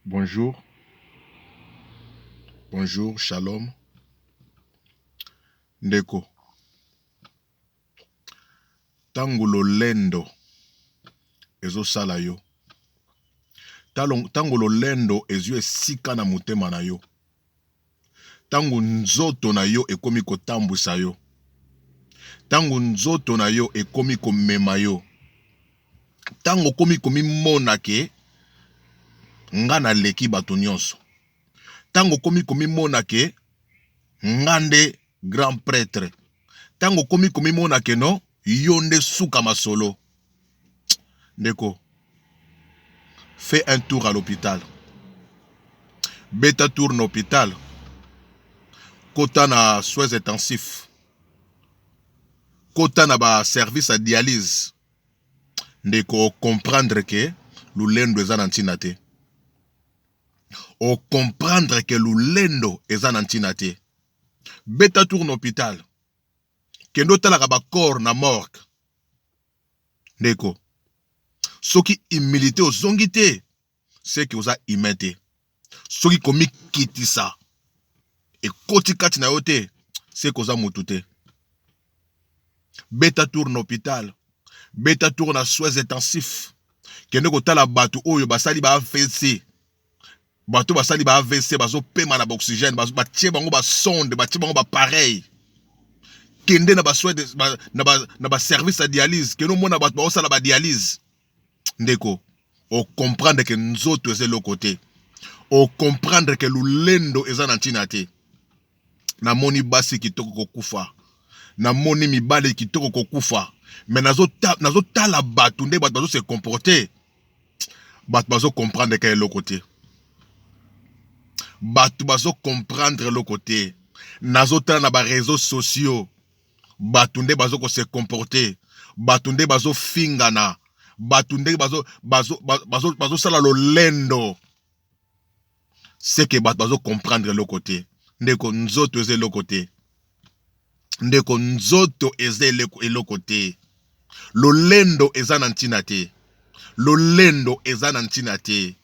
Bonjour. Bonjour, shalom. Ndeko. Tango lolendo ezosala yo. Tango lolendo ezwi esika na motema na yo. Tango nzoto na yo ekomi kotambwisa yo. Tango nzoto na yo ekomi komema yo. Tango okomi komimona ke nga naleki bato nyonso. Tango okomi komimona ke nga nde grand pretre. Tango okomi komimona ke no yo nde suka masolo. Ndeko, fais un tour à l'hôpital. Beta tour na hôpital. Kota na soins intensifs. Kota na ba service ya dialyse. Ndeko, comprendre ke lulendo eza na ntina te. O comprendre ke lulendo eza na ntina te. Beta tour na hôpital. Kende otalaka ba corps na morgue. Ndeko, soki humilité ozongi te, c'est que oza humain te. Soki komikitisa ekoti kati na yo te, c'est que oza mutu te. Beta tour na hôpital, beta tour na soins intensifs. Kende kotala bato oyo basali ba AVC. Bato basali ba AVC bazopema na ba oxygène, batie bango ba sonde, batie bango ba appareil. Kende na ba soins de, ba, na ba, na ba service ya dialyse, kende omona bato baosala ba dialyse. Ndeko, o comprendre que nzoto eza eloko te. O comprendre que lulendo eza na ntina te. Namoni basi kitoko kokufa. Namoni mibali kitoko kokufa. Mais nazotala bato nde bato bazo se comporter. Bato bazo comprendre ka eloko te. Bato bazo comprendre eloko te. Nazotala na ba réseaux sociaux. Bato nde bazo ko se comporter. Bato nde bazo fingana. Bato nde bazo bazo bazo bazo sala lolendo. C'est que bato bazo comprendre eloko te. Ndeko, nzoto eza eloko te. Ndeko, nzoto eza eloko te. Lolendo eza na ntina te. Lolendo eza na ntina te.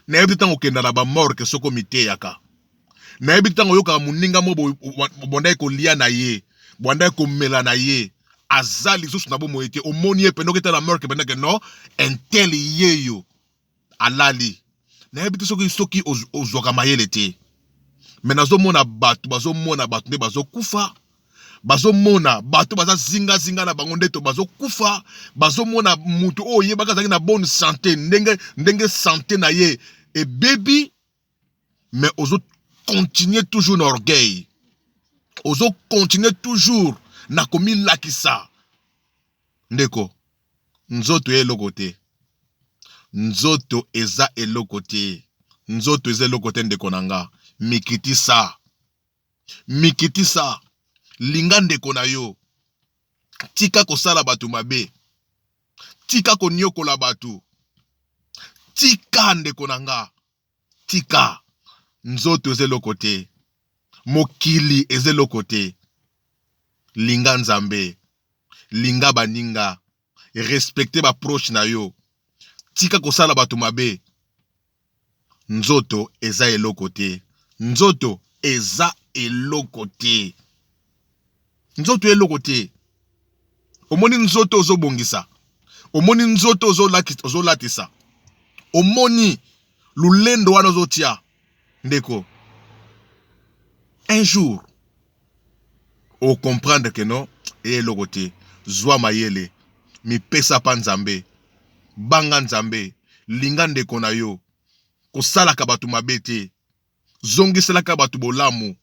Nayebi ntango okenda na ba morgue soko miteyaka. Nayebi ntango oyokaka moninga mo bondaki kolia na ye, bondaki komela na ye, aza lisusu na bomoi te. Omoni ye pene oketa na morgue pene ke non, un tel yeyo alali. Nayebi te soki soki ozwaka mayele te. Mais nazomona bato, bazomona bato nde bazokufa. Bazomona bato baza zinga zinga na bango nde to bazokufa. Bazomona mutu oyo oyebaka azalaki na bonne santé, ndenge ndenge santé na ye ebebi, mais ozo continuer toujours na orgueil, ozo continuer toujours na komilakisa. Ndeko, nzoto ya eloko te. Nzoto eza eloko te. Nzoto eza eloko te, ndeko na nga. Mikitisa. Mikitisa. Linga ndeko na yo. Tika kosala bato mabe. Tika konyokola bato. Tika ndeko na nga. Tika. Nzoto eza eloko te. Mokili eza eloko te. Linga Nzambe. Linga baninga. Respecte ba proche na yo. Tika kosala bato mabe. Nzoto eza eloko te. Nzoto eza eloko te. Nzoto eloko te. Omoni nzoto ozobongisa. Omoni nzoto ozolatisa. Omoni lulendo wana ozotia. Ndeko, un jour o comprendre que non, eloko te. Zwa mayele, mipesa pa Nzambe, banga Nzambe, linga ndeko na yo, kosalaka bato mabe te, zongiselaka bato bolamu,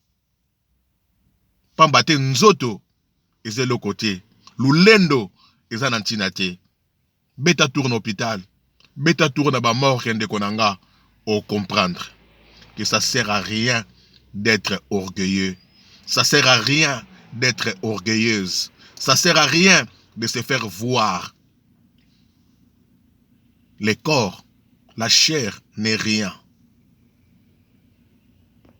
pamba te nzoto eza eloko te, lulendo eza na ntina te. Beta tour na hôpital, beta tour na ba morgue, ndeko na nga, o comprendre que ça sert à rien d'être orgueilleux, ça sert à rien d'être orgueilleuse, ça sert à rien de se faire voir. Le corps, la chair n'est rien.